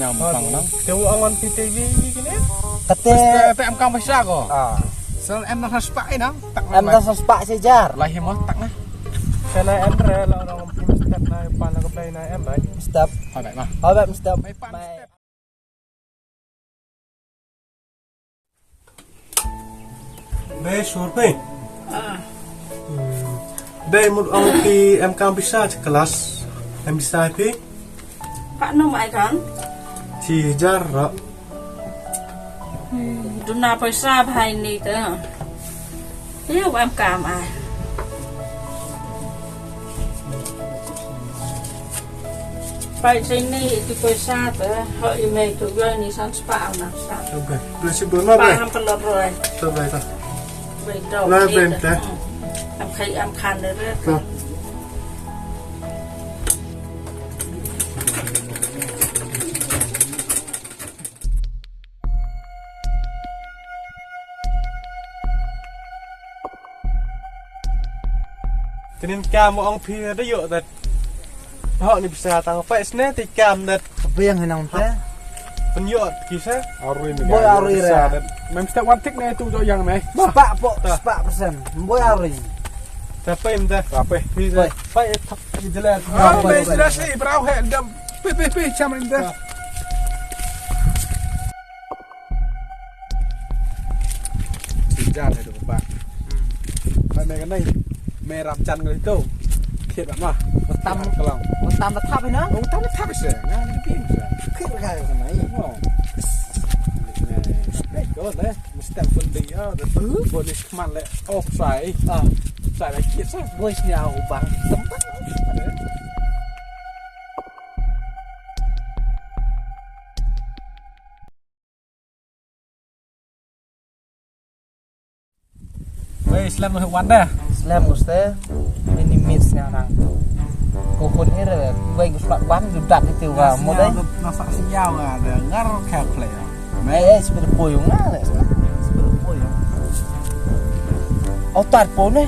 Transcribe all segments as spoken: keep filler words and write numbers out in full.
Nyam pang nang. Te u angon P T V ni kini? Kate. Te em kam pisa ko. Ah. Sel em na spah ina. Tak em na spah sejar. Lah himo tak na. Sana em re la orang P T V step na pan la ke na em bai. Step. Hai bai ma. Hai bai step. Bai pan step. Dei sur phi. Ah. Hmm. Dei mut ong phi em kam pisa cha klas. Em pisa phi. Pak no mai kan? Chi jar ro. Hmm, duna pisa bhai ni ta. Ïa, em kam ai. Pai sini itu pisa te, ho email tu ga ni san spah na sa. Okay. Nasi bono. Pak bai. Ham pelot roi. Bai ta. Bai dau. Lah bai ta. Hmm. Am khai am khan de re. Ka. Tinin kam ong phi da ïoh dat. Hok ni pisa tang pai sne ti kam dat. Biang hinang te. Pynïoh ki sa. Arui ni. Boi arui re. Mem step wan tik ne tu jo yang me. Spah po, spah persen. Boi arui. Tapai mda. Tapai. Phi tapai. Tapai thap jelas. Ah, bai jelas ni brau he dam. Pi, pi, pi, cham rinda. Sinjan itu, Pak. Pak, me kan nai. Me rap chan ngai tu. Khit ma. Utam, utam thap ina. Utam thap se. Ngan di pin se. Khit ka nai. Oh. Baik, go deh. Mesti pun dia. Boleh keman le. Oh, sai. Ah, sai lagi sa. Boi sini aku bang. Tempat. Wei, slem noh wan dah. Slem uste. Ini mit snya nang. Ko khun ir, wei gu slak ban, gu dat itu wa, mo dai. Nasa siaw nga, ada ngar kha play. Mai, eh, sepeda puyung lah, leh. Sepeda puyung. Otar po ne.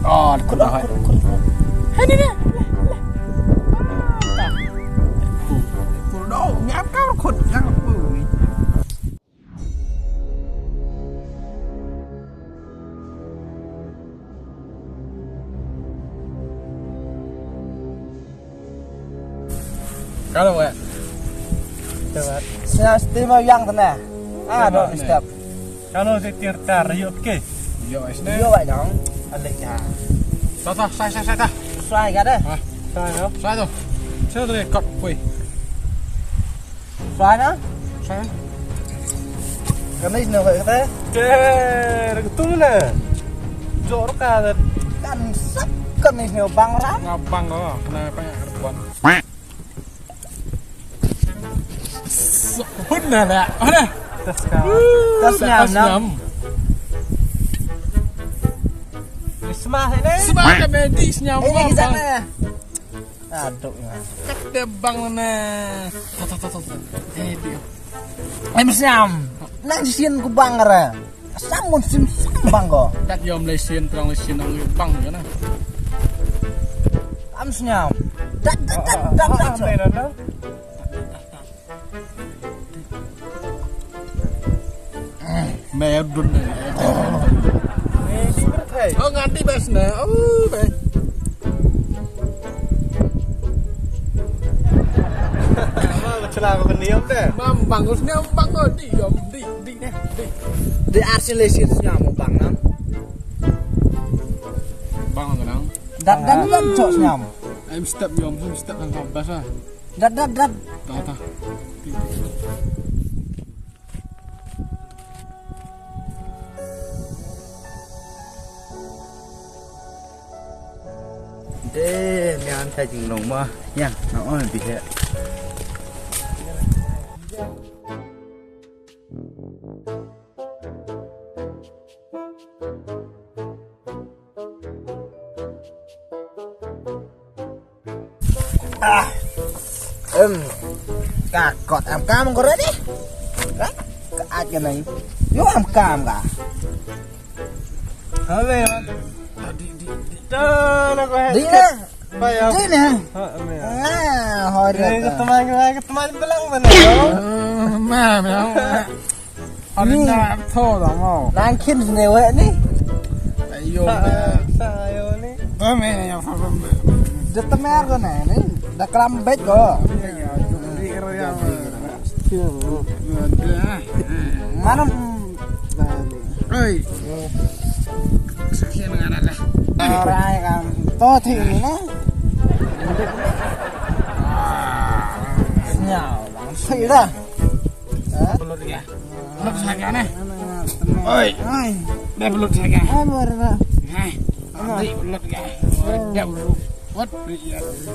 Oh, khun, khun, khun. Hai ni ne. Khun do, nyam kau khun, yang apa ni? Kano wek? Sna stima yang tena. Ah, do step. Kano si tir tar yuk ke? Yuk isne. Yuk wek dong. Alik ya. Sa sa sa sa sa. Sai ka deh. Ah, sai no. Sai tu. Sai tu kot pui. Sai na? Sai. Kan ni sini kau kata. Te, rak tu na. Jor ka. Kan sap kan ni sini bang ram. Ngabang ko, kena apa ya? Buat. Hun na la. Mana? Tas ka. Tas nyam, nyam. Sma hai ne? Sma ka me di snyam. Ini kita na. Aduh, ya. Kat de bang na. Ta, ta, ta, ta, ta. Eh, dia. Em siam. Nang jisin ku bang ra. Sam mun sim sam bang ko. Kat yom le sin, trong le sin, nang bang ko na. Am siam. Dat, dat, dat, dat, dat. Me dun. Oh, nganti bas na. Oh, be. Ama ka chla ko ni yom te. Mam bang us ne bang ko di yom di di ne di. Di arsi le sin nya mo bang na. Bang ko na. Dat dat dat chok nyam. Em step yom, em step kan ka bas ah. Dat dat dat. Ta ta. De, ngan ta jinglong ma. Yang, na on bi he. Ah. Em. Ka kot em kam ko ready. Ka? Ka at ka nai. Yo em kam ka. Hale. Di di di. Da na ko he. Di na. Ba ya. Di na. Ha, em ya. Ah. Hoi, eh, ka tmai, ka tmai belang mana. Ma, ma. Ada na tho da mau. Nang kin sini wek ni. Ayo. Sa, sa, ayo ni. Ba me yang sa ba. Dia temer ko ni. Da klam bet ko. Mana? Oi. Sakit dengan ada. Orang kan. To thi ni na. Senyal. Sila. Belut ya. Belut saja ni. Oi. Oi. Dah belut saja. Ai, mara. Hai. Ambil belut ya. Dah belut. What?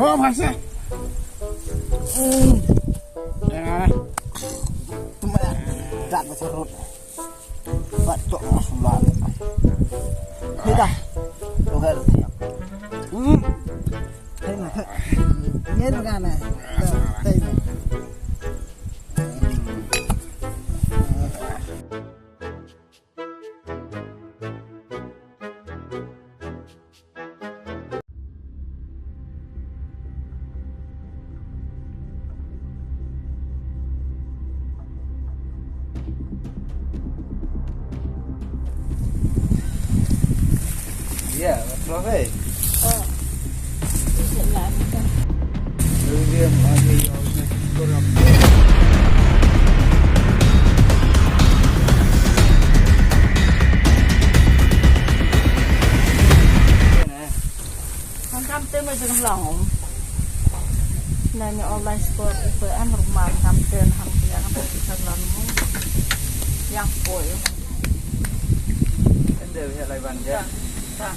Oh, masa? Hmm. Ya. Cuma dah belut. Batok masuk balik. Ni dah. Tuh, kan. Hmm. Tengok. Ni bukan, eh. Tengok. Yeah, that's what I say. Oh. Is it like that? William, I mean, I was making good up. Hang kam te me jeng long. Na ni online store ko an rumal kam te hang te ang te kan long mo. Yang ko yo. Ende we lai ban ja. Ta.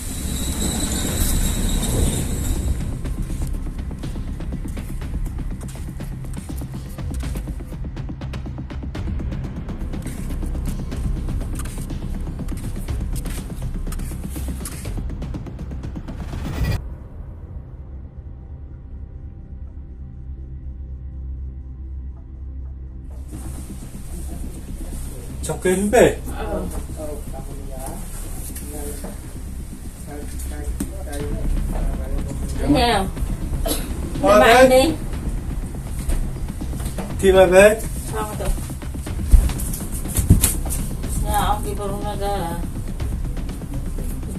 Chok ke himpe. Nè. Ôi, Mama đấy. Đi. Thì mà bé. Sao mà tôi? Nè, ong ki briew na ka.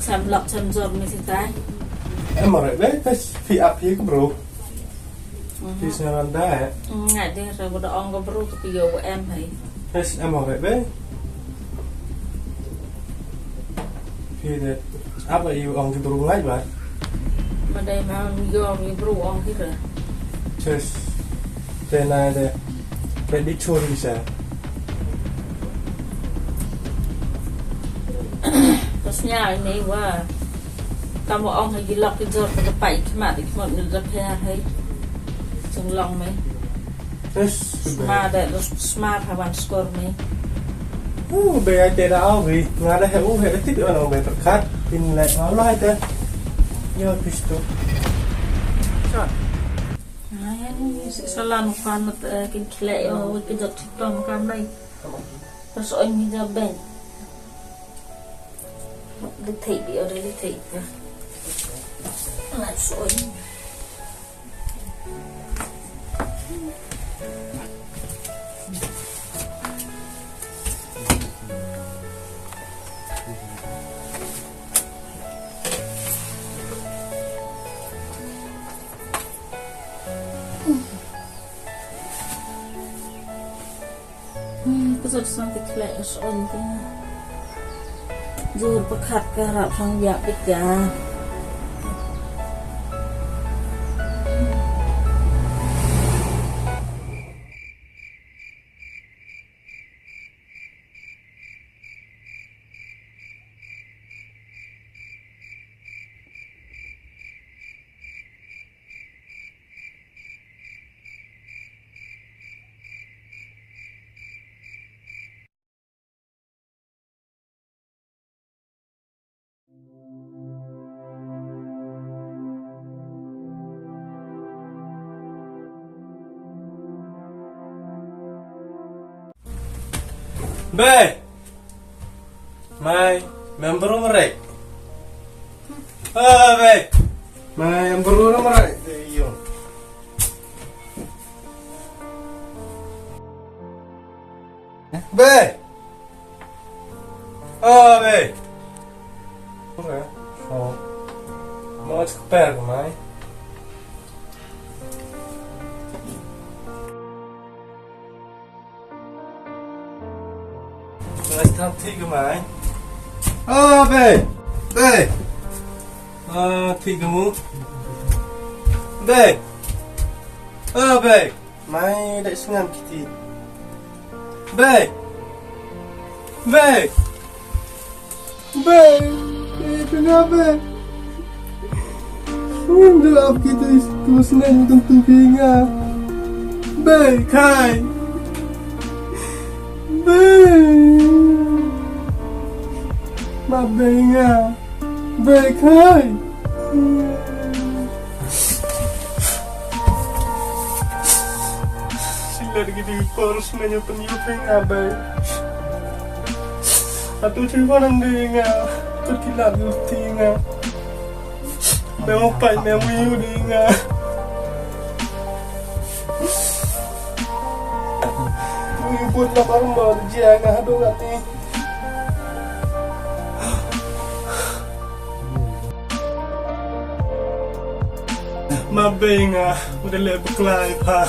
Cham lok cham jor mi sitai. Em mà bé, bé, phi ap phi ka briew. Phi sngew lada eh. Nga dei re ba da ong ka briew tu ki ïoh em hai. Phi em ong re be. Phi de ap ïoh ong ki briew ngai ba. Ma dei ma ïoh ong ki briew ong ki re. Ches. Te na de. Pe di churi sa. Pas nya ni wa. Tamo ong ha ki lok ki jor ka da pai ki mat ki mot ngi da pher hai. Chung long me. Yes. Sma da lo sma ha wan skor me. U be ai te da au bi nga da he u he ti bi ong be perkat pin le ma lo ai te. Yo pisto. Sa. Ai ni si salan fan kin khle yo ki jot tom kam nai. Pas ong ni da ben. Đi thị đi ở đây đi thị. Lại sôi. Hmm, ka sot sang ka khleh ka sot ka. Jur pakhat ka harap sang yak ka. Be! Mai, member umrek. Ah, be! Mai, member umrek. Iyo. Bei! Oh, bei! Okay. Oh. Mo ka per ka mai. Let's come take a mai. Oh, bei! Bei! Ah, take a move. Bei! Oh, bei! Mai, dai sngam kiti. Bei! Bei! Bei! Eh, tengah bei! Udah ap kita terus naik tentu keinga. Bei! Kai! Bei! Ma bei nga. Bei kai. Sila lagi di pors menyo penyo ping abai. Atu chin ko nang di nga. Tut kilat gusti nga. Memo pai memo yu di nga. Ui, buat lapar mau di jia nga hadu ngati. Ma bei nga, udah leh beklai pa.